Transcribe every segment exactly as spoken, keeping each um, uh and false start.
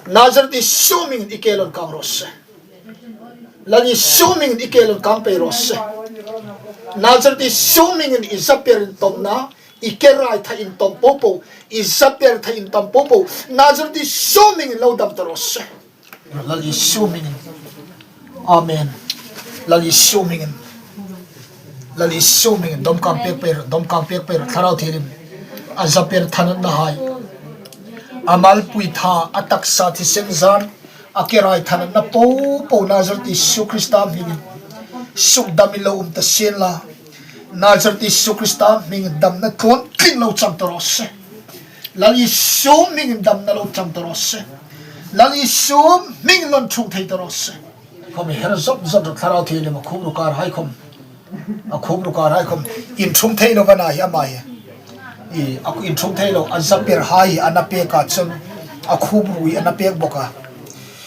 Nazareth Isu hmingin i ke lo inkang raw se. Lal Isu hmingin i ke lo inkang pei raw se. Nazareth Isu hmingin i zaper intomna, i ke rai tha intom popo, i zaper tha intom popo, Nazareth Isu hmingin lo dam ta raw se. Lal Isu hmingin. Amen. Lal Isu hmingin. Lal Isu hmingin. Dawmkang pek pei rawh, dawmkang pek pei rawh, Thlarau Thienghlim. A zaper thanatnahai, a malpui tha, a taksa thisen zan, a ke rai thanatna popo Nazareth Isu Krista hmingin sukdamin lo um ta sien la. Nazareth Isu Krista hmingin damna tluontling lo chang ta raw se. Lal Isu hmingin damna lo chang ta raw se. Lal Isu hmingin lo inṭhung thei ta raw se. Khawm i her zot zot rawh, Thlarau Thienghlim, a khupru karhai khawm. A khupru karhai khawm. Inṭhung thei lo va na hi ama hi. I, a inṭhung thei lo, a zaperhai a na pek a chun, a khupru hi a na pek bawk a.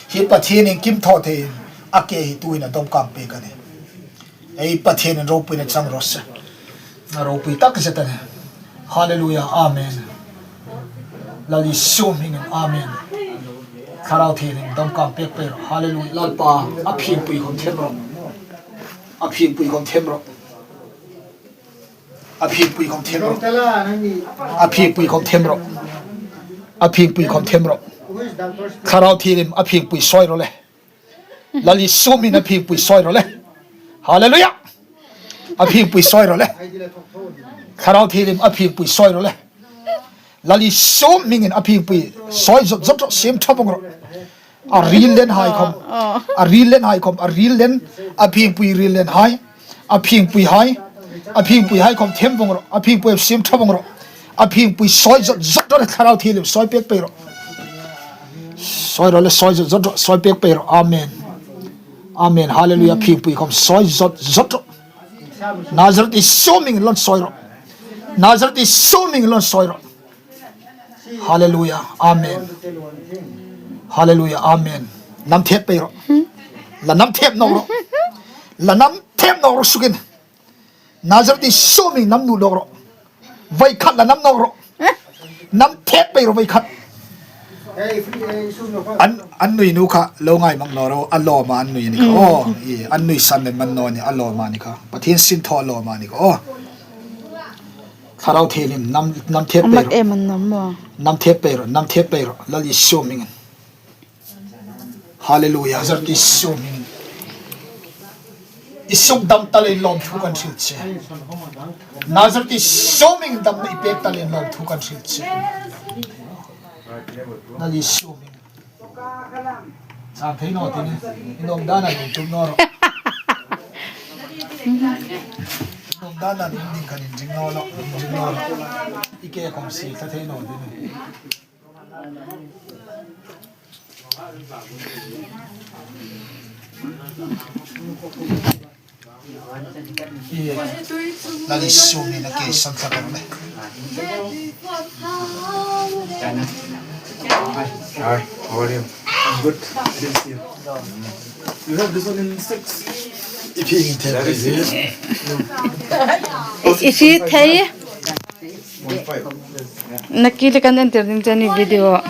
Hi Pathien iengkim thaw thei, a ke hi tuhin a dawmkang pek a nih. Ei Pathienin ropuina chang raw se. A ropui takzet a nih. Hallelujah. Amen. Lal Isu hmingin. Amen. Thlarau Thienghlim, dawmkang pek pei rawh. Hallelujah. Lalpa, a phingpui khawm them rawh. A phingpui khawm them rawh. A phingpui khawm them rawh. A phingpui khawm them rawh. A phingpui khawm them rawh. Thlarau Thienghlim, a phingpui sawi rawh le. Lal Isu hmingin a phingpui sawi rawh le. Hallelujah. A phingpui sawi rawh le. Thlarau Thienghlim, a phingpui sawi rawh le. Lal Isu hmingin a phingpui sawi zot zot rawh, siem ṭha vawng rawh. A ril len hai khawm. A ril len hai khawm. A ril len. A phingpui ril len hai. A phingpui hai. A phingpui hai khawm them vawng rawh. A phingpui siem ṭha vawng rawh. A phingpui sawi zot zot rawh, Thlarau Thienghlim, sawi pek pei rawh. Sawi rawh le, sawi zot zot rawh, sawi pek pei rawh. Amen. Amen. Hallelujah. Phingpui khawm sawi zot zot rawh. Nazareth Isu hmingin lo sawi rawh. Nazareth Isu hmingin lo sawi rawh. Hallelujah. Amen. Hallelujah. Amen. Nam thep pei rawh. La nam thep nawk rawh. La nam thep nawk rawh sukin. Nazareth Isu hmingin nam nu nawk rawh. Voi khat la nam nawk rawh. Nam thep pei rawh voi khat. An, an nui nu kha lo ngai mang naw ro, a lawm a an nui ni kha. Mm. Aw, i, an nui san le man naw ni, a lawm a ni kha. Pathien sin thaw a lawm a ni kha. Aw. Thlarau Thienghlim, nam, nam thep pei rawh. Amat em an nam maw? Nam thep pei rawh, nam thep pei rawh. Lal Isu hmingin. Hallelujah. Nazareth Isu hmingin. I sukdam ta leiin lawmthu kan hril che. Nazareth Isu hmingin damna i pek ta leiin lawmthu kan hril che. Lal Isu hmingin. Chang thei naw ti ni. I nuom dan a ni tum naw ro. I nuom dan a ni ding kan inring naw lo, inring naw lo. I ke khawm si thla thei naw ti ni. Lal Isu hmingin a ke san thla kan le. Hi, how are you? I'm good. I didn't see you. You have this one in six. If he can tell me. If you pay. Nakili kan enter ding chani video.